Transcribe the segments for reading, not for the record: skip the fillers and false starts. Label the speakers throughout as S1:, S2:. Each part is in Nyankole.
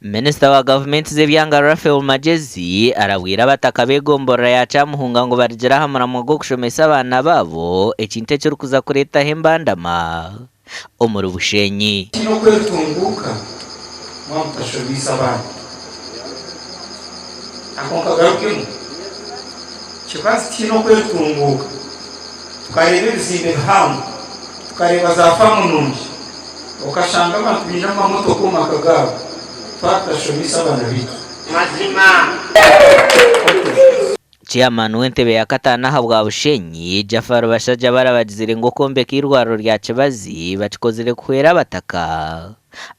S1: Minisita wa gavumenti z'ebyanga Rapheal Magyezi arabwire abataka b'egomborora ya Kyamuhunga ngu barugire aha muramwa gw'okushomesa abaana baabo ekintu ekirikuza kureetaho embandama omuri Bushenyi.
S2: Tihaine okwetunguuka mwaba mutashomeise abaana. Ako nkagarukemu. Kibazi tihaine okwetunguuka. Tukareeba ebizimbe bihango, tukareeba za faamu nungi, okashanga abantu baine amamotoka omu maka gaabo, twaba tutashomeise abaana baitu. Mazima.
S1: Chairman w'entebe ya kataano ahabwa Bushenyi, Jaffar Bashaija barabagizire ngu okwombeka eirwariro rya Kibazi bakikozire kuhwera abataka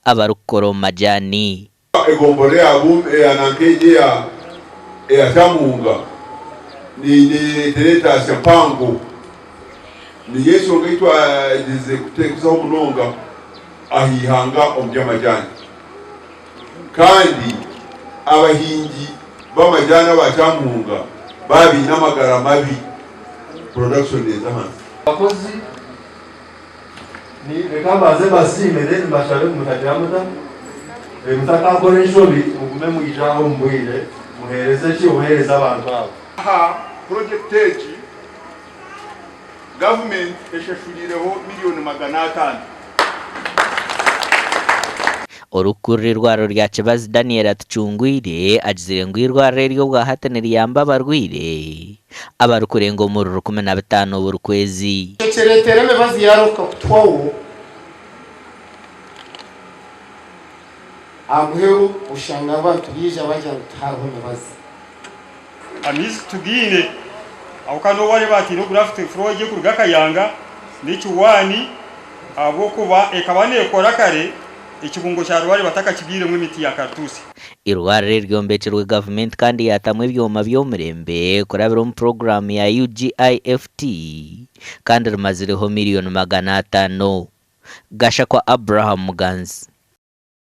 S1: abarikukora omu majani.
S3: Egomborora eya Buumi eya nanka egyo eya eya Kyamuhunga neyeretera entaasya mpango. Niyo enshonga ei twagyerize kuzaho munonga aha ihanga omu by'amajani. Kandi abahingi b'amajani aba Kyamuhunga baaba baine amagara mabi, production neeza ahansi.
S4: Abakozi ni reka mbanze mbasiime then mbashabe ngu mutagira muta mutakakora enshobi mugume mwije aha omu bwire muheereze ki obuheereza abantu aba.
S3: Aha purojekiti egi, gavumenti eshashuriireho miriyoni 500.
S1: Orikukurira eirwariro rya Kibazi Daniel Atucungwire agizire ngu eirwariro eri obwahati niriyamba abarwaire abarikurenga omuri 15 buri kwezi.
S2: Ekyo kireetera emibazi yaaruhuka kutwaho. Aha muheru oshanga abantu baija bagira ngu tihariho mibazi.
S5: Amaizi titugaine ahabw'okuba n'obu wareeba hataine gravity flow egi erikuruga Kayanga n'ekiwaani ahabw'okuba ekaba neekora kare ekibungo kya Rubare batakakibyiremu emiti ya karituusi.
S1: Eirwariro eri ryombekirwe gavumenti kandi yaatamu ebyoma by'omurembe kurabira omu puroguraamu ya UGIFT kandi rimazireho miriyoni 500. Gashakwa Abraham Muganzi.